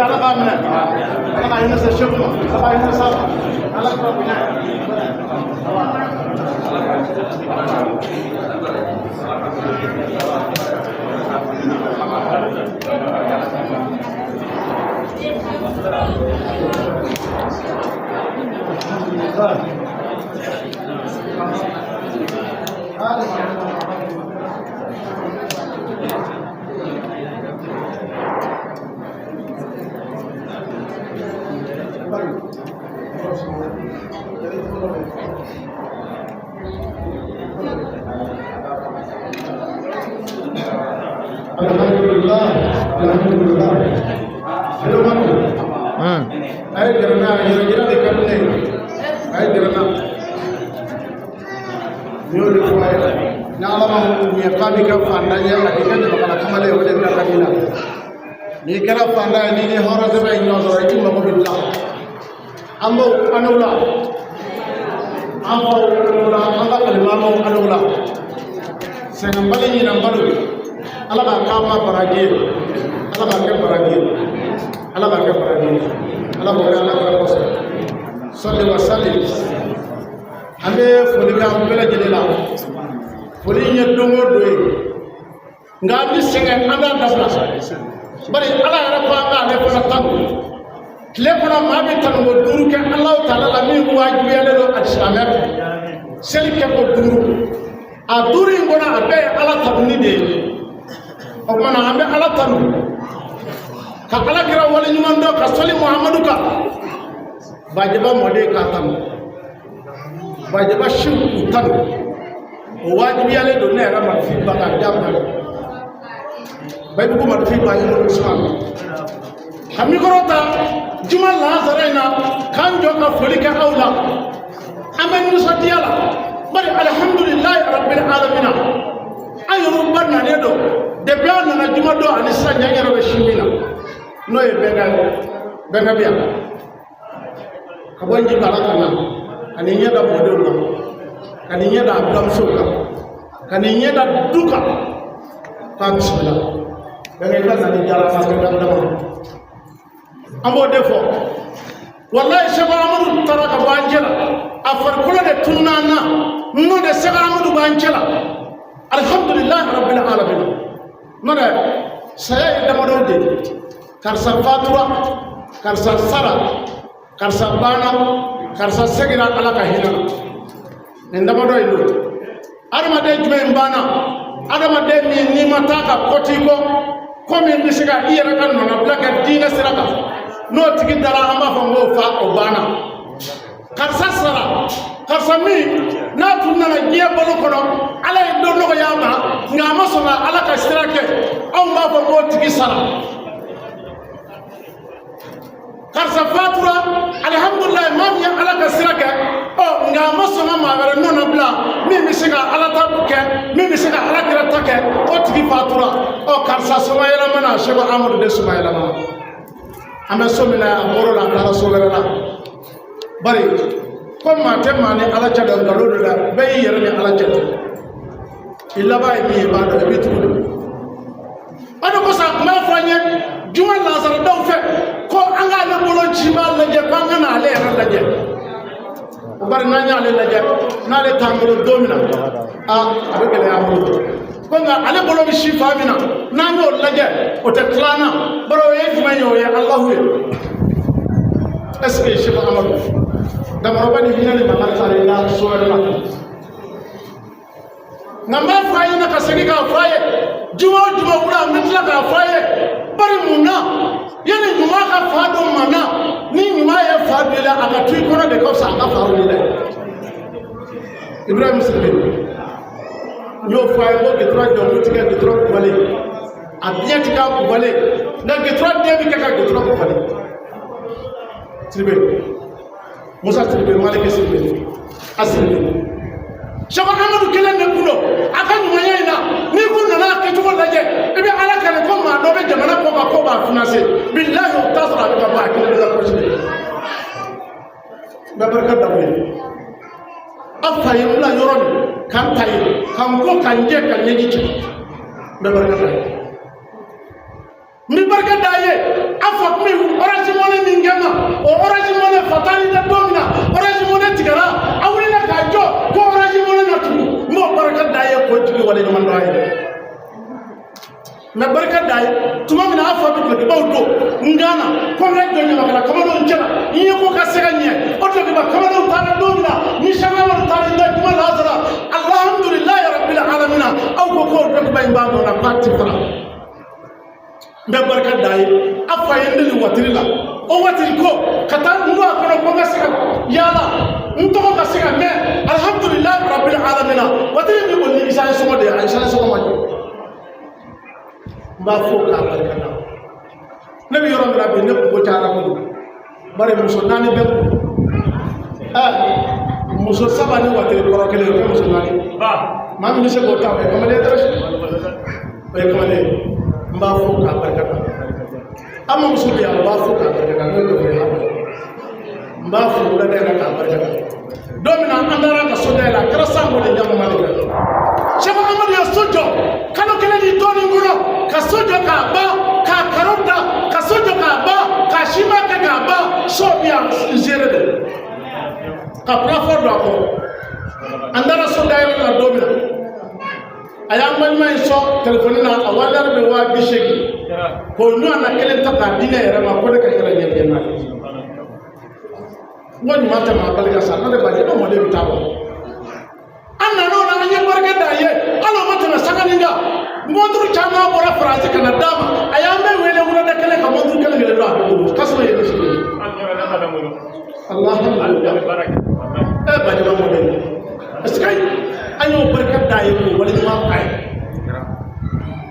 Ala k'a minɛ, Ala ka hinɛ se Seku ma, Ala ka hinɛ s'a ma, Ala k'a bonya. Alhamdulillah, alhamdulillah. Hello, Manu. A ye gɛrɛ n na, yɛrɛ yira de ka di ne ye. A ye gɛrɛ n na. N y'o de fɔ a ye. Ni Ala ma mun ye k'a b'i kɛ fantan ye, a k'i kɛ ɲamakala kamalen ye, o de bɛna ka di la. N'i kɛra fantan ye, n'i ni hɔrɔn sɛbɛ ye ɲɔgɔn sɔrɔ, i t'i mago bɛ dilan. An b'o an'o la. An faw an'o la, an ka alimamaw an'o la. Sɛgɛnbali ɲinanbali, Ala k'a k'an ma baraji ye. Ala k'a kɛ baraji ye. Ala k'a kɛ baraji ye. Ala k'o kɛ Ala kira kosɔn. Sali wa sali. An bɛ foli kɛ an bɛɛ lajɛlen la. Foli in ye don o don ye. Nka an bɛ sɛgɛn, an b'a dabila. Bari Ala yɛrɛ ko an k'ale fana tanu. Tile kɔnɔ maa bɛ tanu ko duuru kɛ Alahu taala la min wajibiyalen don a silamɛ fɛ. Seli kɛ ko duuru. A duuru in kɔnɔ a bɛɛ ye Ala tanuni de ye. O tuma na an bɛ Ala tanu. Ka Ala kira waleɲuman dɔn ka sɔli Muhamadu kan. Bajɛba mɔden k'a tanu. Bajɛba siw k'u tanu. O wajibiyalen don ne yɛrɛ Marifin ba ka ja ma. Bayibugu Marifin ba ye Mori Usman. Ka mikɔrɔ ta juma lansara in na k'an jɔ ka foli kɛ aw la. An bɛ nisɔndiya la. Bari alihamudulilayi rabbil alamina. An yɛrɛw ba nalen don. Depuis an nana juma don ani sisan cɛ, n yɛrɛ bɛ si min na. N'o ye bɛnkɛ ye. Bɛnkɛ bɛ yan. Ka bɔ Njibala ka na. Ka n'i ɲɛ da mɔdenw kan. Ka n'i ɲɛ da a buramusow kan. Ka n'i ɲɛ da du kan. K'a bisimila. Bɛnkɛ i ka nali diyara an na dama dama. An b'o de fɔ. Walayi Sɛku Amadu taara ka bɔ an cɛ la. A farikolo de tununa an na. N'o de Sɛku Amadu b'an cɛ la. Alihamudulilayi rabbil alamin. N'o tɛ saya ye damadɔ de ye. Karisa fatura, karisa sara, karisa banna, karisa seginna Ala ka hinɛ na. Nin damadɔ in don. Adamaden jumɛn banna? Adamaden min n'i ma taa ka ko t'i kɔ, ko min bɛ se ka i yɛrɛ ka nɔnabila kɛ diinɛ sira kan, n'o tigi dara, an b'a fɔ n k'o fa o banna. Karisa sara, karisa min n'a tun nana diɲɛ balo kɔnɔ, Ala ye don nɔgɔya a ma, nka a ma sɔn ka Ala ka sira kɛ, anw b'a fɔ k'o tigi sara. Karisa fatura, alihamudulilayi, maa min ye Ala ka sira kɛ, ɔ nka a ma sɔn ka maa wɛrɛ nɔ nabila min bɛ se ka Ala ta kɛ, min bɛ se ka Ala kira ta kɛ, o tigi fatura. Ɔ karisa somayɛlɛmana, Sɛku Amadu de somayɛlɛmana. An bɛ so min na, a bɔr'o la, a taara so wɛrɛ la. Bari ko maa tɛ maa ni Ala cɛ dɔn, nkalon de la, bɛɛ y'i yɛrɛ ni Ala cɛ dɔn. I laban ye min ye, i b'a dɔn, i b'i tugu de. O de kosɔn a tun b'a fɔ an ye juma lansaradaw fɛ ko an k'ale bolo jiman lajɛ, ko an ka n'ale yɛrɛ lajɛ. O bari n'an y'ale lajɛ, n'ale t'an bolo don min na, a a bɛ gɛlɛya an bolo. Ko nka ale bolo bɛ si fan min na, n'an y'o lajɛ, o tɛ tila an na. Bari o ye jumɛn ye? O ye Alahu ye. Est ce que Sɛku Amadu damaraba ni hinɛ ni makari taara i la so wɛrɛ la? Nka n b'a fɔ a ɲɛna ka segin k'a fɔ a ye, juma o juma wula n bɛ tila k'a fɔ a ye. Bari mun na yanni ɲuman ka fa don maa na, ni ɲuman ye fa don i la, a ka to i kɔnɔ de ka fisa a ka fa wuli dɛ. Ibrahim Sidibe, n y'o fɔ a ye ko gitɔrɔn jɔnkun ti kɛ gitɔrɔn kubalen, a biɲɛ ti k'a kubalen, nka gitɔrɔn den bɛ kɛ ka gitɔrɔn kubalen. Sidibe, Musa Sidibe, Maliki Sidibe, a Sidibe, Sɛku Amadu kelen de kun don a ka ɲumanya in na. N'i ko nana a kɛcogo lajɛ, i bɛ Ala kale ko maa dɔ bɛ jamana kɔ kan ko b'a finanse, bilahi o t'a sɔrɔ a bɛ ka bɔ a kelen de ka pɔsi de. N bɛ barika da o ye. Aw fa ye n bila yɔrɔ min ka n ta yen, ka n ko ka n jɛ ka ɲɛji cɛ, n bɛ barika da ye. N bɛ barika da ye. Aw fa tun bɛ n kan na congrès jɔ ɲamakala kamalenw cɛla n ye ko ka se ka ɲɛ o dɔlɔkiba kamalenw taara don min na ni Sɛki Amadu taara i da juma lazara alhamdulilayi rabbil alamina aw ko k'o dɔlɔkiba in b'a nɔ na k'a ti fara n bɛ barika d'a ye a fa ye n deli watiri la o watiri ko ka taa n don a kɔnɔ ko n ka se ka yaala n tɔgɔ ka se ka mɛn alihamudulilayi rabbil alamina watiri in bɛ boli ni isa sɔngɔ de ye a isa sɔngɔ ma jɔ n b'a fo k'a barika da ne bɛ yɔrɔ min na bi ne kunko cayara kojugu bari muso naani bɛ n kun ɛ muso saba ni watiri kɔrɔ kelen o bɛ muso naani maa min bɛ se k'o ta o ye kamalen dɛ o ye kamalen ye n b'a fo k'a barika da an ma muso bɛ yan n b'a fo k'a barika da n'o ye dɔgɔtɔrɔ ye n b'a fo wulada in na k'a barika da don min na an taara ka so dayɛlɛ a kɛra san ko de ɲama ma de kɛ Sɛki Amadu ye so jɔ kalo kelen ni dɔɔnin kɔnɔ ka so jɔ k'a ban k'a karo da ka so jɔ k'a ban k'a siman kɛ k'a ban so bɛ yan n seere don ka plafond don a kɔrɔ an taara so dayɛlɛ la don min na a y'an balima in sɔn telefɔni na a wari bɛ 80,000 k'o ɲɔgɔn na kelen ta k'a di ne yɛrɛ ma ko ne ka yɛrɛ ɲɛfɛ n'a ye n ko ɲuman tɛ maa bali ka sa n'o de b'a jɛ ne mɔden bɛ taa bɔ an nan'o la an ye barika d'a ye hali o ma tɛmɛ sanganin kan mɔnturu caman bɔra faransi ka na d'a ma a y'an bɛɛ wele wulada kelen ka mɔnturu kelen kelen don a bɛɛ bolo k'a sɔrɔ ye ne sigi alhamdulilah ɛ bajaba mɔden parce que an y'o barika d'a ye k'o waleɲuman k'a ye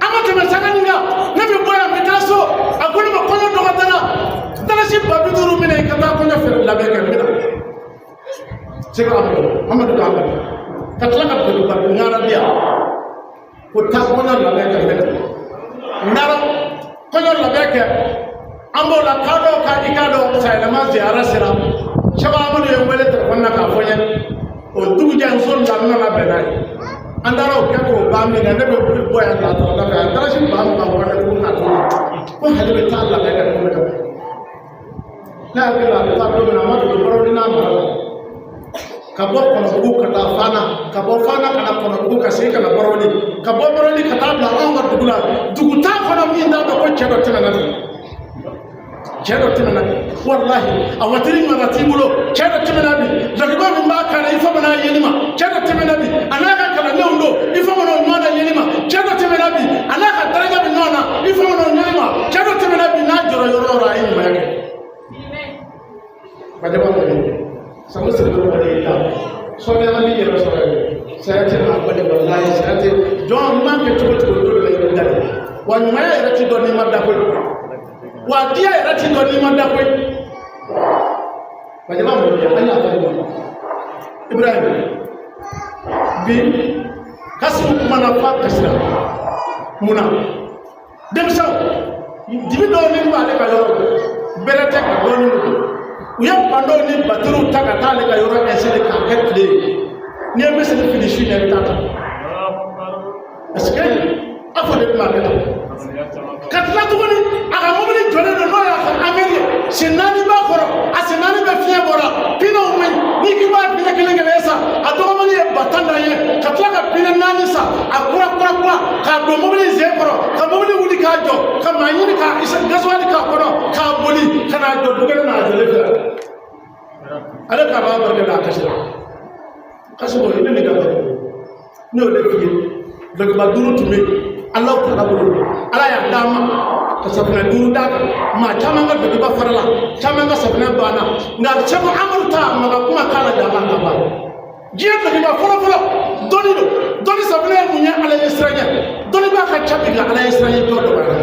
an ma tɛmɛ sanganin kan ne bɛ bɔ yan n bɛ taa so a ko ne ma kɔɲɔ dɔgɔdara dalasi 50,000 minɛ i ka taa kɔɲɔ fɛrɛ labɛn kɛ n bɛ na Sɛki Amadu Amadu k'a minɛ ka tila ka dɔlɔkiba ŋara di yan ko taa kɔɲɔ labɛn kɛ n bɛ na n taara kɔɲɔ labɛn kɛ an b'o la k'a dɔn ka i k'a dɔn sayɛlɛma ziyara sera Sɛki Amadu ye n wele telefɔni na k'a fɔ n ye o dugujɛ n so la n nana bɛn n'a ye an taara o kɛ k'o ban min kɛ ne bɛ bɔ yan k'a tɔrɔ da fɛ a taara si 20,000 wɛrɛ tugun k'a to ko hali bɛ taa labɛn kɛ ko ne ka ne hakili la a bɛ taa don min na a ma dogo baro ni n'a mara la ka bɔ kɔnɔbugu ka taa fana ka bɔ fana ka na kɔnɔbugu ka segin ka na baroni ka bɔ baroni ka taa bila anw ka dugu la dugu t'a kɔnɔ min t'a dɔn ko cɛ dɔ tɛmɛna bi cɛ dɔ tɛmɛna bi walahi a watiri ɲɔgɔnna t'i bolo cɛ dɔ tɛmɛna bi dɔlɔkiba min b'a kan na i famana a yeli ma cɛ dɔ tɛmɛna bi a n'a ka kalandenw don i famana o ɲɔgɔn na yeli ma cɛ dɔ tɛmɛna bi a n'a ka daraja bɛ ɲɔgɔn na i famana o yeli ma cɛ dɔ tɛmɛna bi n'a jɔra yɔrɔ o yɔrɔ a ye ɲumanya kɛ bajaba kɔni sabu siri bɛ wale la sɔɔni an b'i yɛrɛ sɔrɔ yen saya tɛ maa bali walahi saya tɛ jɔn man kɛ cogo cogo don dɔ la i bɛ da de wa ɲumanya yɛrɛ ti dɔn n'i ma da koyi wa diya yɛrɛ ti dɔn n'i ma da koyi bajaba mɔdi an y'a fɔ ma Ibrahim bi Kasimu kumana f'a kasira mun na denmisɛnw dibi dɔɔnin b'ale ka yɔrɔ bɛrɛ tɛ ka dɔɔnin don u ye panneauw ni batiriw ta ka taa ale ka yɔrɔ installer k'a kɛ tile ye n'i ye miseli fili su in na i bɛ taa ta parce que a fɔ de tun b'a kɛ tan ka tila tuguni a ka mobili jɔlen don n'o y'a ka Hummer ye sen naani b'a kɔrɔ a sen naani bɛɛ fiɲɛ bɔra pinew man ɲi n'i k'i b'a pneu kelen kelen san a dɔgɔmani ye 10,000 na ye ka tila ka pneu naani san a kura kura kura k'a don mobili sen kɔrɔ ka mobili wuli k'a jɔ ka maa ɲini ka gasoil k'a kɔnɔ k'a boli ka n'a jɔ du kelen n'a jɔlen filɛ ale k'a b'a barika da a kasira kasi o ye ne de ka baro ne y'o de f'i ye dɔlɔkiba duuru tun bɛ yen ala taala bolo ala y'a d'a ma ka safunɛ duuru d'a kan maa caman ka dɔlɔkiba farala caman ka safunɛ banna nka sɛku amadu ta maga kuma k'a la jama ka ban diɲɛ dɔlɔkiba fɔlɔ fɔlɔ dɔnni don dɔnni safunɛ ye mun ye ala ye siran ɲɛ dɔnni b'a ka ca bi nka ala ye siran ɲɛ jɔ dɔgɔyara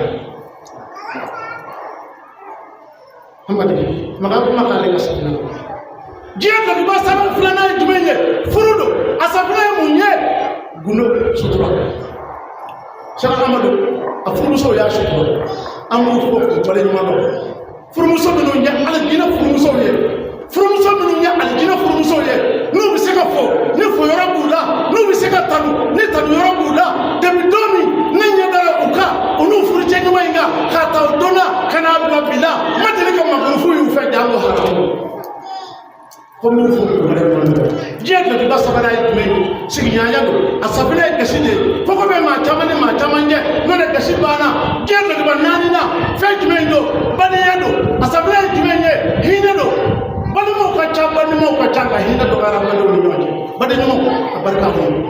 Amadu maga kuma k'ale ka safunɛ la diɲɛ dɔlɔkiba saba filanan ye jumɛn ye furu don a safunɛ ye mun ye gundo sutura Sɛki Amadu a furumusow y'a sutura an b'u fo k'u waleɲuman dɔn furumuso minnu ye alijinɛ furumusow ye furumuso minnu ye alijinɛ furumusow ye n'u bɛ se ka fo ni foyɔrɔ b'u la n'u bɛ se ka tanu ni tanuyɔrɔ b'u la depuis don min ne ɲɛ dara u kan u n'u furucɛ ɲuman in kan k'a ta o don na ka n'a bila bi la n ma deli ka makurufu y'u fɛ jango haramu ko n b'u fo k'u waleɲuman dɔn diɲɛ dɔlɔkiba sabanan ye jumɛn ye sigiɲɔgɔnya don a safunɛ ye gasi de ye koko bɛ maa caman ni maa caman cɛ n'o tɛ gasi banna diɲɛ dɔlɔkiba naaninan fɛn jumɛn don badenya nɔgɔyara an badenw ni ɲɔgɔn cɛ. Baden ɲumanw, a barika b'o ye.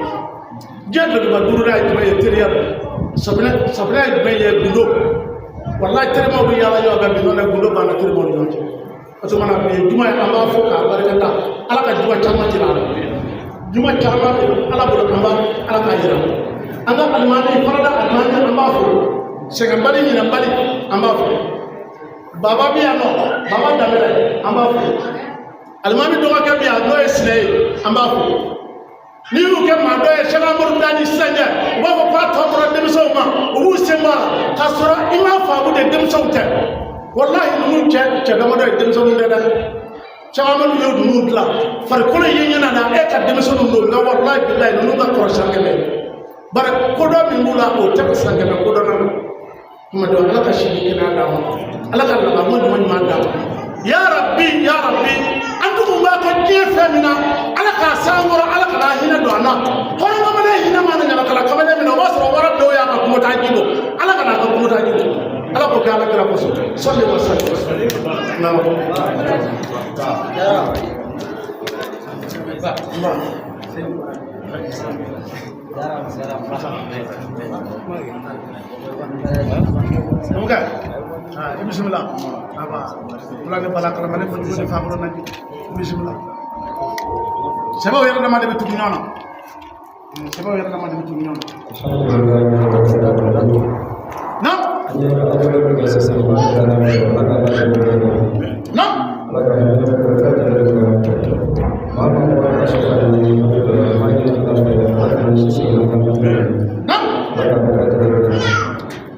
Diɲɛ dɔlɔba duurunan ye jumɛn ye? Teriya don. Safunɛ, safunɛ ye jumɛn ye? Gundo. Walayi, terimaw bɛ yaala ɲɔgɔn fɛ bi, nɔ gundo banna terimaw ni ɲɔgɔn cɛ. O tuma na, bi ye juma ye, an b'a fɔ k'a barika da. Ala ka juma caman jira an na, juma caman bɛ Ala bolo, an b'a Ala k'a jira an ka alimami farada. Alimami, an b'a fo. Sɛgɛnbali, ɲinɛnbali, an b'a fo. Baba bɛ yan nɔ, Baba Danbɛlɛ, an b'a fo. Alimami dɔgɔkɛ bɛ yan, n'o ye Sinɛ ye, an b'a fo. N'i y'u kɛ maa dɔ ye, Sɛki Amadu da ni sisan cɛ, u b'a fɔ k'a tɔ tora denmisɛnw ma, u b'u sen bɔ a la k'a sɔrɔ i m'a faamu de. Denmisɛnw tɛ, walahi, ninnu cɛ cɛ damadɔ ye denmisɛnninw tɛ dɛ. Sɛki Amadu y'o ninnu dilan farikolo ye ɲɛna na e ka denmisɛnninw don, nka walahi bilahi, ninnu ka kɔrɔ san 100, bari kodɔn min b'u la, o tɛ san 100 kodɔn na. Kuma dɔ, Ala ka si ni kɛnɛya d'an ma, Ala ka labanko ɲuman ɲuman d'an ma. Ya Rabbi, ya Rabbi, an tugu b'a kɔ diɲɛ fɛn min na, Ala k'a san kɔrɔ, Ala ka n'a hinɛ don an na. Hɔrɔn kamalen hinɛ mana ɲamakala kamalen min na, o b'a sɔrɔ wara dɔw y'a ka kungo taa ji bɔ. Ala ka n'a ka kungo taa ji bɔ. Ala k'o kɛ Ala kira kosɔn. Sɔli wa sali. Naam. Numukɛ, i bisimila. Aba wula ni bala kalamani kojugu ni fakɔrɔ naji, i bisimila. Sɛbɛw yɛrɛ dama de bɛ tugu ɲɔgɔn na, sɛbɛw yɛrɛ dama de bɛ tugu ɲɔgɔn na. Naam, naam,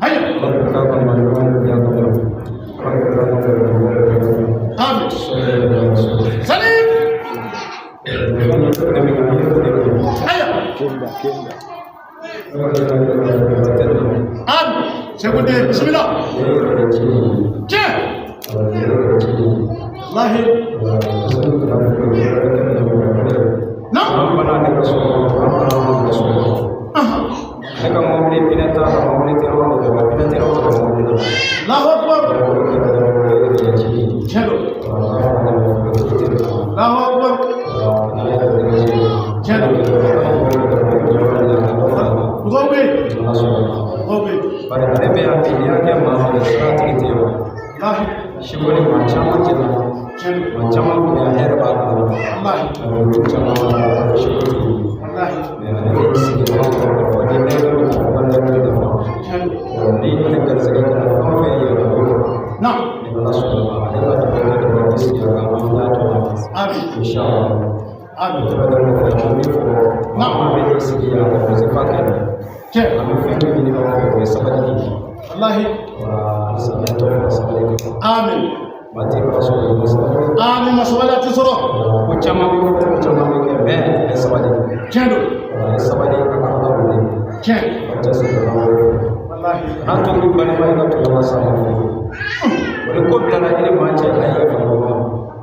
hayi, amin, salim, haya, amin. Segu de, bisimila. Tiɲɛ, wallahi, naam. Ne ka mobili pinɛ t'a la, mobili tɛ yɔrɔ min na, pinɛ tɛ yɔrɔ min na mobili la. Allahu akbar, tiɲɛ don. Allahu akbar, tiɲɛ don. Mɔgɔw bɛ yen, mɔgɔw bɛ yen. Bari ale bɛ yan bi, n'i y'a kɛ maa min ye, sira tigi tɛ yen. Wallahi, Siko ni maa caman jɛna, tiɲɛ don. Maa caman kun bɛ yan, hɛrɛ b'a kɔnɔ. Wallahi, Olu caman b'a siko tigi. Wallahi, Mais ale bɛ sigi dɔrɔn k'a fɔ ni ne bɛ ka fɔ ne bɛ nafa. Tiɲɛ don. Ni ale garisɛgɛ kɛra fɛn o fɛn ye a bolo. Naam, Ni Ala sɔnna ma, ale b'a dɔn kɛ dɔrɔn i sigi a kan, an b'a to a amin, inshallah. Amin. O tɛmɛnen kɔfɛ, an bɛ min fɔ, maa bɛ n'i sigi yan ka wasifa kɛ, Tiɲɛ, an bɛ fɛn min ɲini aw fɛ, o ye sabali de ye. Wallahi, Wala halisa an bɛ dɔ fara sabali kan. Amin. Maa tɛ ka sɔrɔ i ma sabali. Amin, ma sabali a tɛ sɔrɔ. Ko caman bɛ fɔ, ko caman bɛ kɛ, mais a ye sabali. Tiɲɛ don. A ye sabali, a ka Ala wele. Tiɲɛ, A cɛsiri ka Ala wele. Wallahi, N'a to ni balima ye ka tɔgɔ la sa ma fɛ. O ni ko bilala i ni maa cɛ, a ye yafa ɲɔgɔn ma.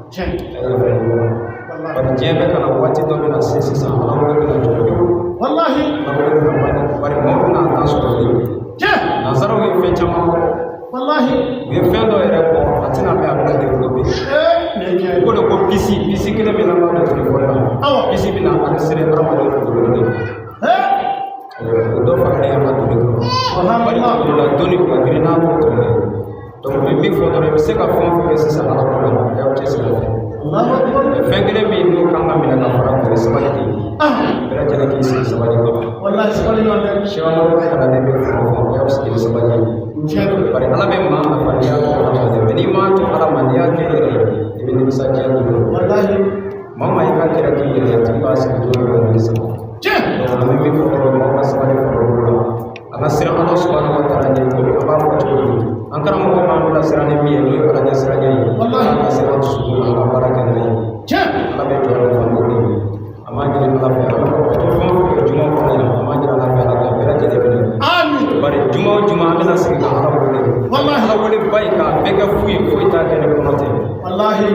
Tiɲɛ, A ye yafa ɲɔgɔn ma. Wallahi, Bari diɲɛ bɛ ka na waati dɔ bɛna se sisan, Ala wele bɛna jɔ pewu. Wallahi, Ala wele bɛna ban, bari maaw bɛna a ta sɔrɔ yen. Tiɲɛ, Nanzaraw ye fɛn caman fɔ. Wallahi, U ye fɛn dɔ yɛrɛ bɔ, a tɛna mɛn a bɛna développer. Ee, nin ye tiɲɛ U ye. ko de ko puce, puce kelen min n'an b'a don telefɔni na. Awɔ. Puce bɛna enregistrer hadamaden kunkolo de. Ee, O dɔ faralen an ka doni kan. Bari subhanallah, kunkolola doni o ka girin n'a ko tɔ ye. Donc n bɛ min fɔ dɔrɔn, i bɛ se ka fɛn o fɛn kɛ sisan Ala ko la, a y'aw cɛsiri a fɛ. Allahu akbar, Mais fɛn kelen min n'o kan ka minɛ ka fara o ye sabali de ye. Ah, Bɛɛ lajɛlen k'i sigi sabali kama. Wallahi, sabali ɲɔgɔn tɛ. Sɛki Amadu ka kalanden bɛ fɛn o fɛn, o y'aw sigi ni sabali ye. Tiɲɛ don. Bari Ala bɛ maa nafa n'i y'a to Ala ma dɛ, mais n'i m'a to Ala ma, n'i y'a kɛ i yɛrɛ ye, i bɛ nimisa diɲɛ don o don. Wallahi, Maa o maa i ka kɛlɛ k'i yɛrɛ ye, a tigi b'a sigi don dɔ la nimisa. Tiɲɛ, Donc an bɛ min fɔ dɔrɔn, maaw ka sabali fara olu la. An ka siran Ala subahana wa taala ɲɛ, komi an b'a fɔ cogo min. An karamɔgɔ b'an bilasira ni min ye, n'o ye Ala ɲɛsiranɲɛ ye. Wallahi. An ka siran dusukun na, an ka baara kɛ n'a ye. Tiɲɛ, Ala bɛ jɔ nafa n'o de ye. An b'a ɲini Ala fɛ, an bɛ to fɛn o fɛn kɛ juma kɔnɔ yan, an b'a ɲini Ala fɛ, Ala ka bɛɛ lajɛlen minɛ. Amin, Bari juma o juma an bɛna sigi ka Ala wele. Wallahi. Ala wele ba in k'a bɛɛ kɛ fu ye, foyi t'a kɛ ni kɔnɔ tɛ. Wallahi,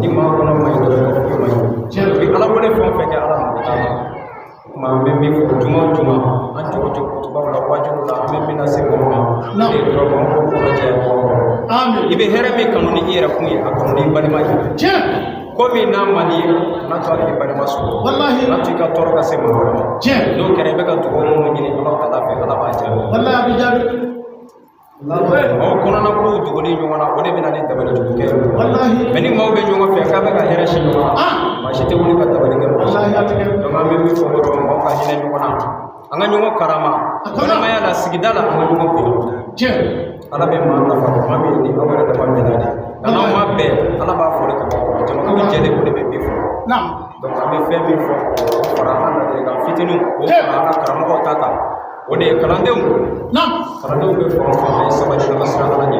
Ni maa kɔnɔ ma ɲi dɔrɔn, i ka foyi ma ɲi. Tiɲɛ don. I bɛ Ala wele fɛn o fɛn kɛ, Ala mako t'a la. Kuma an bɛ min fɔ, juma o juma, an jɔ jɔ kutubaw la, wajuw la, an bɛ min lase mɔgɔw ma. Naam. O de ye dɔrɔn maaw k'u kɔnɔ jɛya ɲɔgɔn kɔrɔ. Amin, I bɛ hɛrɛ min kanu ni i yɛrɛ kun ye, a kanu ni i balima ye. Tiɲɛ, Ko min n'a man di ye, kana to a k'i balima sɔrɔ. Wallahi. Kana to i ka tɔɔrɔ ka se maa wɛrɛ ma. Tiɲɛ. N'o kɛra, i bɛ ka dugawu minnu ɲini Ala taala fɛ, Ala b'a jaabi. Wallahi, a bɛ jaabi. Maaw kɔnɔna kow dogoli ɲɔgɔn na, o de bɛ na ni dabali jugu kɛ ye. Wallahi. Mɛ ni maaw bɛ ɲɔgɔn fɛ k'a bɛ ka hɛrɛ si ɲɔgɔn na, maa si tɛ wuli ka dabali kɛ mɔgɔ si. Wallahi, a tɛ kɛ. Donc an bɛ min fɔ dɔrɔn, maaw ka hinɛ ɲɔgɔn na, an ka ɲɔgɔn karama, A kɔnɔ. balimaya la, sigida la, an ka ɲɔgɔn bonya. Tiɲɛ. Ala bɛ maa nafa, maa min ni aw yɛrɛ dama bɛnna de, nka n'aw ma bɛn, Ala b'a fɔ de ka bɔ a kɔrɔ, jamakulu jɛlen, o de bɛ bi fɔ. Donc an bɛ fɛn min fɔ k'o fara an ka ladilikan fitininw, k'o fara an ka karamɔgɔw ta kan, o de ye kalandenw. Kalandenw bɛ fan o fan, a ye sabali, a ka siran Ala ɲɛ.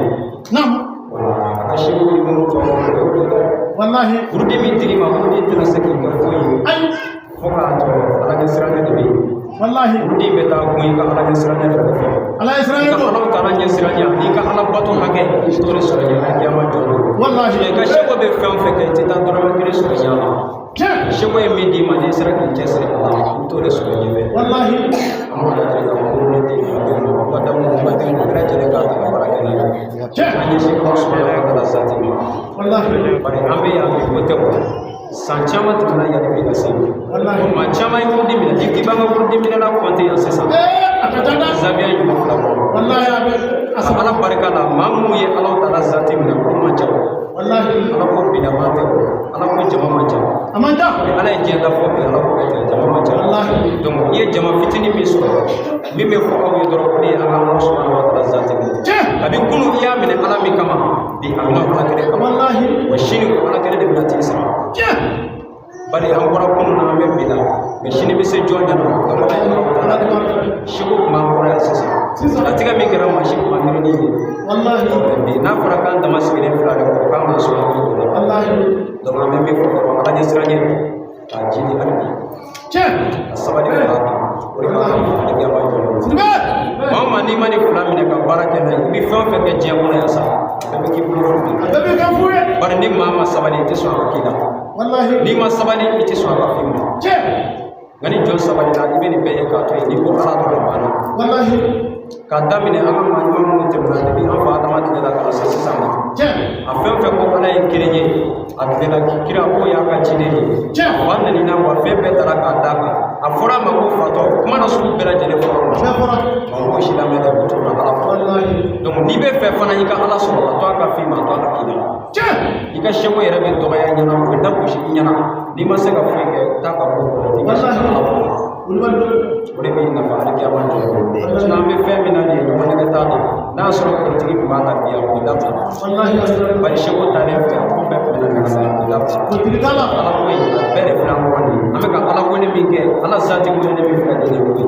Wala a ka sew ni minnu tɔ, o ye o de ye dɛ. Wallahi. Wurudi min dir'i ma, wurudi tɛna se k'i kɛ foyi ye Ayi. fo k'a tɔ Ala ɲɛ siranɲɛ de bɛ yen. Wallahi. Wurudi bɛ taa gun i ka Ala ɲɛ siranɲɛ de kɔfɛ. Ala ye siran I ye ka don. Ala taala ɲɛ siranɲɛ n'i ka Ala bato hakɛ, i t'o de sɔrɔ ɲɛ alikiyama jɔ don. Wallahi. I ka seko bɛ fɛn o fɛn kɛ, i tɛ taa dɔrɔmɛ kelen sɔrɔ ɲɛ la. Tiɲɛ. Seko ye min d'i ma, n'i sera k'i cɛsiri a la, i t'o de sɔrɔ ɲɛfɛ. Wallahi. An b'o ladilikan kurunin di kalandenw ma, mukadamu, mukadamu bɛɛ lajɛlen k'a ta ka baara kɛ n'a ye. Tiɲɛ. An ɲɛsin Ala subahana wa taala zati ma. Wallahi. Bari an bɛ yan bi, ko tɛ o. San caman tɛmɛna yanni bi ka se. Wallahi. Maa caman ye wurudi minɛ, n'i k'i b'an ka wurudi minɛla kɔnte yan sisan. Ee, a ka ca dɛ. Zawiya ɲuman fila kɔnɔ. Wallahi, a bɛ a A saba. Ala barika la, maa minnu ye Ala taala zati minɛ, olu man ca. Wallahi. Ala ko bilama tɛ o. Ala ko jama man ca. A man ca. Ni Ala ye diɲɛ da fɔ bi, Ala ko bɛɛ tɛ, jama man ca. Wallahi. Donc i ye jama fitinin min sɔrɔ, min bɛ fɔ aw ye dɔrɔn, o de ye an ka Ala subahana wa taala zati minɛ. Tiɲɛ. Kabi kunun i y'a minɛ Ala min kama, bi a bɛna Ala kelen kama. Wallahi. Wa sini o Ala kelen de bɛna t'i sara. Tiɲɛ. Bari an bɔra kunun na, an bɛ bi la, mɛ sini bɛ se jɔn ɲɛna? Donc Ala ye Ala Ala taala de b'a dɔn. siko tun b'an kɔrɔ yan sisan. Sisan. Latigɛ min kɛra, maa si tun ma miiri ni ye. Wallahi. Bi n'a fɔra k'an dama sigilen fila de kɔrɔ, k'an ka so hakili to la. Wallahi. Donc an bɛ min fɔ dɔrɔn, Ala ɲɛ siran ɲɛ k'a jidi hali bi, Tiɲɛ. ka sabali fara a kan, o de b'a to alikiyama jɔ. Sidibe. Maa o maa n'i ma nin fila minɛ ka baara kɛ n'a ye, i bɛ fɛn o fɛn kɛ diɲɛ kɔnɔ yan sa, a bɛɛ bɛ k'i bolo fu de. A bɛɛ bɛ kɛ fu ye. Bari ni maa ma sabali, i tɛ sɔn a ka k'i la. Wallahi. N'i ma sabali, i tɛ sɔn a ka f'i ma. Tiɲɛ. Nka ni jɔn sabalila, i bɛ nin bɛɛ ye k'a to yen, n'i ko Ala dɔrɔn, a banna. Wallahi. K'a daminɛ an ka maa ɲuman minnu tɛmɛna depuis an fa Adama tile la ka na se sisan ma, Tiɲɛ. a fɛn o fɛn ko Ala ye kelen ye, a tilela kira k'o y'a ka ciden ye. Tiɲɛ. Fa nɛnina wa fɛn bɛɛ taara k'a d'a kan, a fɔra a ma ko fatɔ, kuma na sugu bɛɛ lajɛlen fɔra o ma. Bɛɛ fɔra. Maa m'o si lamɛn dɛ, o t'o la Ala fɔ. Wallahi. Donc n'i bɛ fɛ fana i ka Ala sɔrɔ, a to a ka f'i ma, a to a ka k'i la. Tiɲɛ. I ka seko yɛrɛ bɛ dɔgɔya i ɲɛna, o bɛ da gosi i ɲɛna. N'i ma se ka foyi kɛ, taa ka bɔ o kɔrɔ, i ɲɛsin Wallahi. Ala ma. Wulibali don. O de b'i nafa alikiyama jɔ. Sinon an bɛ fɛn min na nin ye, ɲɔgɔn nɛgɛ t'a la. N'a y'a sɔrɔ politiki tun b'a la bi, a tun bɛ dabila. Wallahi. Bari seko taalen fɛ, a ko bɛɛ tun bɛ na ɲagami, a bɛ dabila. Politiki t'a la. Ala ko in, a bɛɛ de filɛ an kɔrɔ nin ye. An bɛ ka Ala wele min kɛ, Ala zati wele min filɛ nin ye koyi.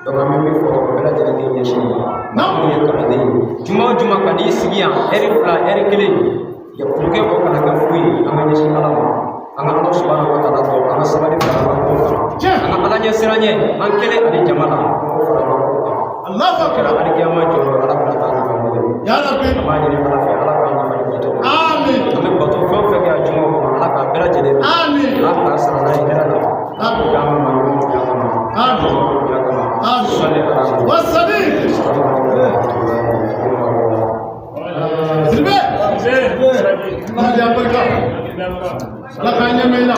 Donc an bɛ min fɔ dɔrɔn, bɛɛ lajɛlen k'i ɲɛsin nin ma. Naam. Minnu ye kalanden ye, juma o juma ka n'i sigi yan ɛri 2, ɛri 1, ya pour que o kana kɛ fu ye, an ka ɲɛsin Ala ma. An ka Ala subahana wa taala dɔn, an ka sabali fara an ka kow kan. Tiɲɛ. An ka Ala ɲɛ siran ɲɛ, an kelen ani jama la, an k'o fara an ka kow kan. Allahu Kɛra akbar. alikiyama jɔ, Ala bɛna taa nafa mɔgɔ ye. Ya Rabbi. An b'a ɲini Ala fɛ, Ala k'an nafa ni bato. Amin. An bɛ bato fɛn o fɛn kɛ a juma kɔnɔ, Ala k'a bɛɛ lajɛlen minɛ. Amin. Ala k'a sara n'a ye hɛrɛ la. Amin. K'an ka maa ɲumanw bonya kama. Amin. Ɲumanw bonya kama. Amin. Sɔli ala nabi. Wasali. Salamu alaikum wa rahmatullahi wa barakatuh. Sidibe. Ala de barika. Ala k'a ɲɛ mɛn i la.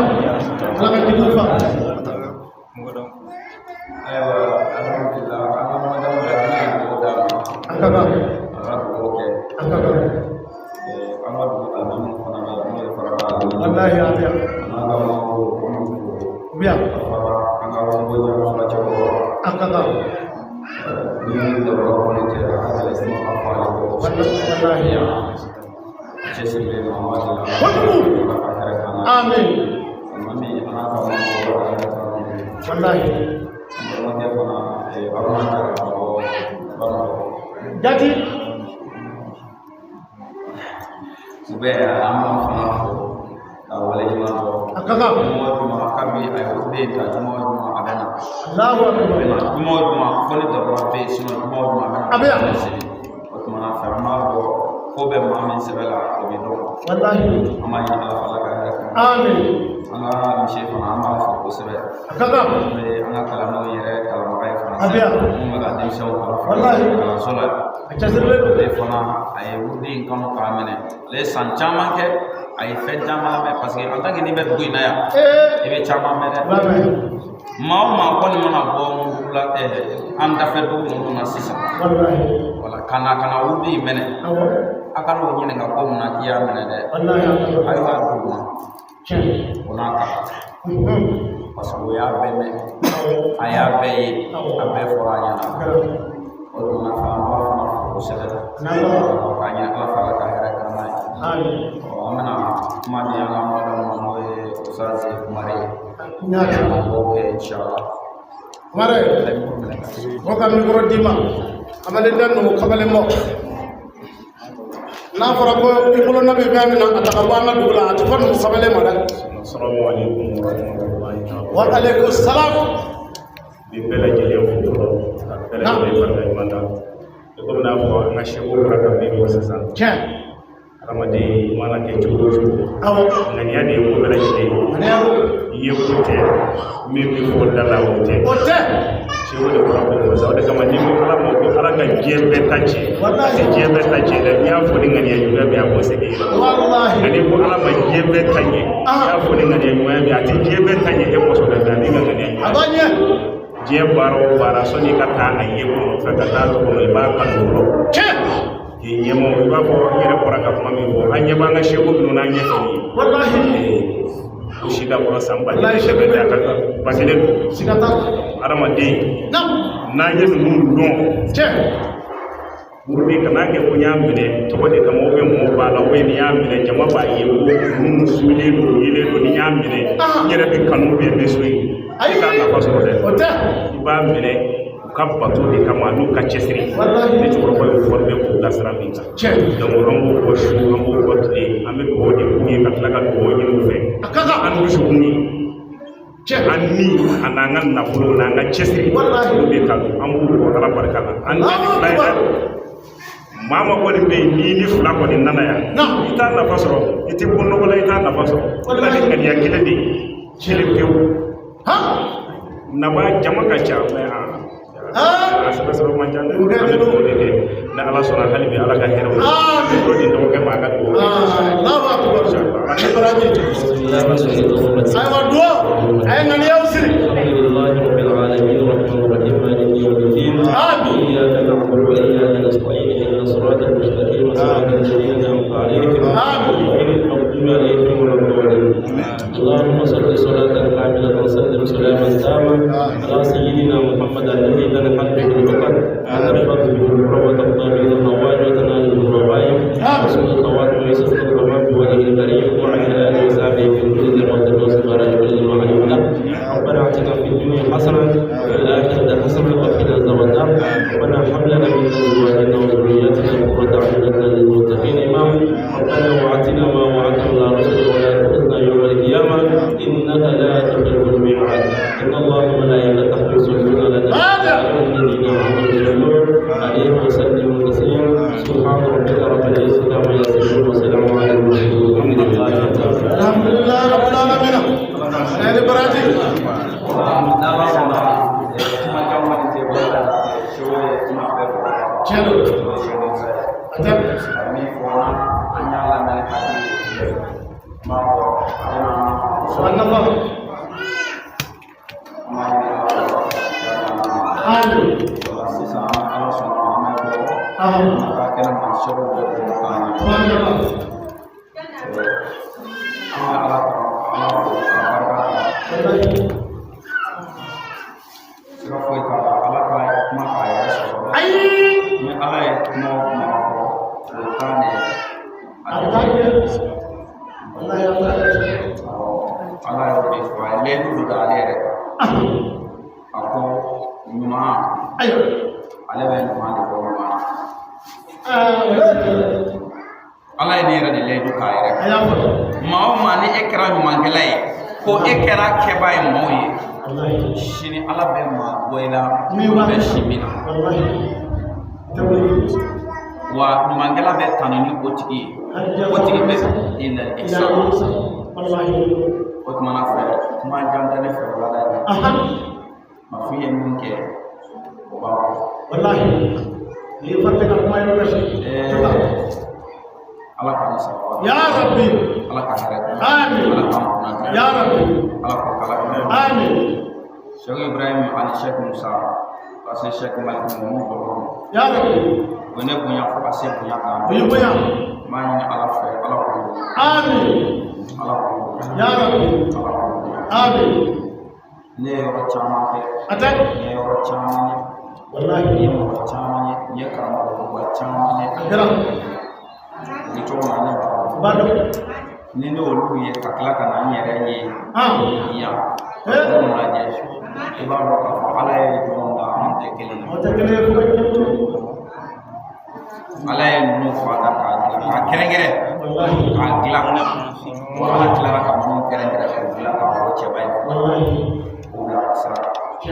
Ala ka juguw fa. Ayiwa, alhamdulilah, an ka madamu bɛ an ka dugawu d'a ma. A ka kan. A ka dugawu kɛ. A ka kan. An ka dugu alimami fana bɛ yan, n'o ye Faraba alimami ye. Wallahi, a bɛ yan. A n'an ka maaw, an b'u fo. U bɛ yan. Ka fara an ka bɔjan fulacɛw kan. A ka kan. Ni dabara kɔni tɛ, a ka gɛlɛn kuma ka fɔ ale kɔ. Wallahi. Cɛsirilen don, an b'a deli Ala fɛ. Kojugu. Ala ka hɛrɛ k'an na. Amin. Alimami a n'a ka maaw, Ala ka hɛrɛ k'an na. Wallahi. An balimakɛ fana, Haruna Jara ka bɔ Bamakɔ. Jati. U bɛ an b'an fana fo ka waleɲuman dɔn. A ka kan. Juma o juma kabi a ye den ta, juma o juma a bɛ na. Allahu A bɛ akbar. na juma o juma, fo ni dabara bɛ yen, sinon juma o juma a bɛ na. A bɛ yan. O tuma na fɛ, an b'a dɔn ko bɛ maa min sɛbɛ la, o bɛ dɔn. Wallahi. An b'a ɲini Ala fɛ, Ala ka hɛrɛ k'an ye. Amin. An ka misi fana, an b'a fo kosɛbɛ. A ka kan. N'o ye an ka kalandenw yɛrɛ kalanbaga ye fana. A bɛ yan. Mun bɛ ka denmisɛnw kalan Wallahi. kalanso la. A cɛsirilen don. Ale fana, a ye wurudi in kanu k'a minɛ. Ale ye san caman kɛ, a A ye fɛn caman lamɛn, parce que en tant que n'i bɛ dugu in na yan, i bɛ caman mɛn dɛ. Maa o maa kɔni mana bɔ la an dafɛ dugu ninnu na sisan, wala ka na wuli in minɛ, a ka n'o ɲininka ko mun na k'i y'a minɛ dɛ. A y'a d'u ma o n'a ka kan, parce que o y'a bɛɛ mɛn, a y'a bɛɛ ye, a bɛɛ fɔra a ɲɛna. O tuma na an b'a fana fo kosɛbɛ k'a ɲini Ala fɛ, Ala ka hɛrɛ k'an n'a ye. An bɛna kuma di an ka mɔgɔ ma, n'o ye Usazi Kumare ye. An b'o kɛ inshallah. Kumare, o ka micro d'i ma. Kamalen den numu kamalen bɔ. N'a fɔra ko i bolonɔ bɛ fɛn min na, a ta ka bɔ an ka dugu la, a tɛ fɔ numu kamalen ma dɛ. Assalamu alaikum warahmatullahi ta'ala. Wa aleykum salam. Bi bɛɛ lajɛlen fo fɔlɔ, ka bɛɛ lajɛlen barika ɲuman da. I komi n'a fɔ an ka seko bɔra ka min fɔ sisan. Tiɲɛ. Hadamaden i mana kɛ cogo o cogo. Awɔ. Ŋaniya de ye ko bɛɛ lajɛlen ye. Ŋaniya don. I ye ko tɛ, min bɛ fɔ da la o tɛ. O tɛ. Seko de bɔra ko fɔ sisan, o de kama n'i ko Ala ma ko Ala ka diɲɛ bɛɛ ta tiɲɛ. Walahi. Ti diɲɛ bɛɛ ta tiɲɛ dɛ, n'i y'a fɔ ni ŋaniya juguya bɛ yen, a b'o segin i yɛrɛ ma. Walahi. Nka n'i ko Ala ma diɲɛ bɛɛ ta ɲɛ, i y'a fɔ ni ŋaniya ɲumanya bɛ yen, a ti diɲɛ bɛɛ ta ɲɛ e kosɔn dɛ, nka n'i ka ŋaniya A ɲuman. b'a ɲɛ. Diɲɛ baara o baara, sɔnni i ka taa a ye ko nɔfɛ ka taa tɔgɔ, i b'a kanu fɔlɔ. Tiɲɛ. K'i ɲɛmaw, i b'a fɔ i yɛrɛ bɔra ka kuma min fɔ, an ɲɛ b'an ka seko minnu n'an ɲɛ fɛ nin ye. Walahi. O si ka kɔrɔ san ba Walahi, kelen sɛbɛn tɛ, a ka 1000 don. Siga t'a la. Hadamaden, Naam. n'an ye ninnu dɔn, Tiɲɛ. Wurudi kana kɛ ko n y'a minɛ tɔgɔ de kama, ou bien mɔgɔw b'a la, ou bien n'i y'a minɛ jama b'a ye ko ninnu suilen don, yelen don, ni n y'a minɛ n yɛrɛ bɛ kanu, ou bien n bɛ so yen. I t'a nafa sɔrɔ dɛ. O tɛ. I b'a minɛ u ka bato de kama n'u ka cɛsiri. Walahi. Ne cɛkɔrɔba y'o fɔ bɛ k'u bilasira min kan. Tiɲɛ. Donc an b'o fɔ su, an b'o fɔ tile, an bɛ dugawu de k'u ye ka tila ka dugawu ɲini u fɛ. A ka kan. An dusukun ye, Tiɲɛ. an ni a n'an ka nafolo n'an ka cɛsiri, Walahi. olu de ka don, an b'u fɔ Ala barika la. An tɛ ni fila ye dɛ. Maa ma kɔni bɛ yen, n'i ni fila kɔni nana yan, Naam. i t'a nafa sɔrɔ, i tɛ bɔ nɔgɔ la, i t'a nafa sɔrɔ. O de la ni ŋaniya kelen de ye, kelen pewu. Han. Naba jama ka ca mɛ Ah. a sɛbɛ sɛbɛ man ca dɛ. O kɛ An bɛ dugawu de kɛ ni Ala sɔnna, hali bi Ala ka hɛrɛw ye. Amin. O di dɔgɔkɛ ma, a ka dugawu kɛ. Allahu akbar. Ani baraji. Ayiwa, duwawu. A ye ŋaniyaw siri. الحمد لله رب العالمين الرحمن الرحيم مالك يوم الدين. آمين. إياك نعبد وإياك نستعين اهدنا الصراط المستقيم صراط الذين أنعمت عليهم آمين. غير المغضوب عليهم ولا الضالين. اللهم صل صلاة كاملة وسلم سلاما تاما على سيدنا محمد الذي تنحل به العقد وتنفض به الكرب وتقضى به الحوائج وتنال به الرغائب وحسن الخواتم ويسر الغمام بوجهه الكريم وعلى آله وصحبه في كل ذرة وصغر لكل معلوم له. ربنا آتنا في الدنيا حسنة وفي الآخرة حسنة وقنا عذاب النار. ربنا هب لنا من أزواجنا وذرياتنا قرة أعين واجعلنا للمتقين إماما. ربنا وآتنا ما وعدتنا على رسلك ولا تخزنا يوم القيامة إنك لا تخلف الميعاد. إن الله وملائكته يصلون على النبي يا أيها الذين آمنوا صلوا عليه وسلموا تسليما. سبحان ربك رب العزة عما يصفون وسلام على المرسلين والحمد لله رب العالمين. Alhamdulilayi rabbil alamin. Ani baraji. N'Ala sɔnna, kumakan kɔni tɛ bɔ la, seko ye kuma bɛɛ fɔ. Tiɲɛ don. A tɛ. Min fɔ an y'a lamɛn hakili ye, n b'a fɔ a bɛna A nafa. an b'a ɲini Ala fɛ. Amin. Ola sisan, Ala sɔnna, an bɛ bɔ Amin. a ka kɛnɛ ma, seko bɛɛ k'o k'an ye. Tabarakala. An bɛ Ala tanu, Ala fo ka barika da. Wallahi. Siga foyi t'a la, Ala ka kuma k'a yɛrɛ sɔsɔ dɛ. Ayi. Ni Ala ye kuma o kuma fɔ, o ye kan de ye. A bɛ taa ɲɛ. Wallahi, a bɛ taa ɲɛ. Awɔ, Ala y'o de fɔ, a ye layidu dɔ da ale yɛrɛ kan. A ko ɲuman, Ayiwa. ale bɛ ɲuman de bɔ ɲuman na. Aa, o ye tiɲɛ ye. Ala ye ne yɛrɛ de layidu k'a yɛrɛ A kan. y'a fɔ. Maa o maa ni e kɛra ɲumankɛla ye, ko e kɛra kɛbaa ye maaw ye, Wallahi. sini Ala bɛ maa bɔ i la Min min b'a bɛ si min na. Wallahi. Tɛ wuli. Wa ɲumankɛla bɛ tanu ni o tigi ye, o tigi bɛ ila ihsan. Wallahi. O tuma na fɛ, kuma jan tɛ ne fɛ wulada in na. Aha. Mafin ye min kɛ, o b'a fɔ. Wallahi. Ni ye farikɛ ka kuma ye, bɛ se. Ɛɛ, Ala k'an ni sababa. Ya Rabbi. Ala ka hɛrɛ kɛ. Amin. Ala k'an kunna diya. Ya Rabbi. Ala k'o kala kɛ. Amin. Cheikh Ibrahim ani Cheikh Musa ka se Cheikh Malik ninnu bɔrɔ. Ya Rabbi. U ye ne bonya fo ka se bonya kan. O ye bonya. N b'a ɲini Ala fɛ, Ala k'o bonya. Amin. Ala k'o bonya. Ya Rabbi. Ala k'o bonya. Amin. Ne ye yɔrɔ caman kɛ. A tɛ. N ye yɔrɔ caman ye. Walahi. N ye mɔgɔ caman ye. N ye karamɔgɔba caman ye. A kɛra. U bɛ cogo min na ne b'a dɔn. U b'a dɔn. Ni ne y'olu ye ka tila ka na n yɛrɛ ye yan, minnu lajɛ, i b'a dɔn k'a fɔ Ala ye jɔnw da, anw tɛ kelen ye. Aw tɛ kelen ye fo ka kɛ. Ala ye ninnu fa da k'a dilan k'a kɛrɛnkɛrɛn k'a dilan, wa Ala tilara ka minnu kɛrɛnkɛrɛn k'o dilan k'a fɔ cɛba ye, k'o bila ka sira kan. N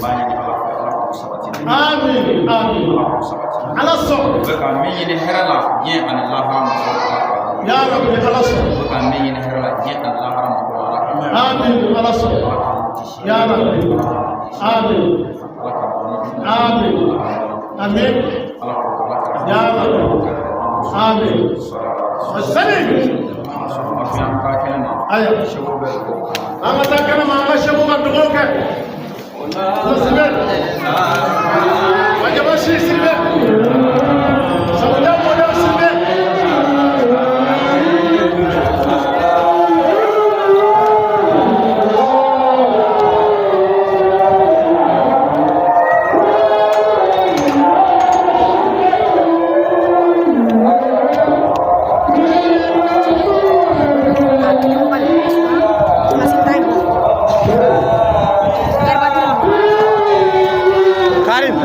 b'a ɲini Ala fɛ, Ala k'u sabati. Amin. Amin. Ala k'u sabati. Ala sɔn. U bɛ ka min ɲini hɛrɛ la diɲɛ ani lahara mɔgɔw, Ala k'a di. Ya Rabbi, Ala sɔn. U bɛ ka min ɲini hɛrɛ la diɲɛ ani lahara mɔgɔw, Ala k'a di. Amin. Ala sɔn. Ala k'an kisi. Ya Rabbi. Amin. Ala k'an bɔ ni jugu. Amin. Amin. Ala k'o k'ala k'a Ya Rabbi. Amin. Sani. Ayiwa. An ka taa kɛnɛ ma, an ka sɛbɛnw ka dugawu kɛ. Sidibe. Wajaba si Sidibe. Sabuja mɔdɛli Sidibe. Karim.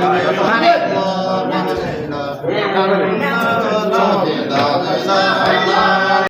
Ah.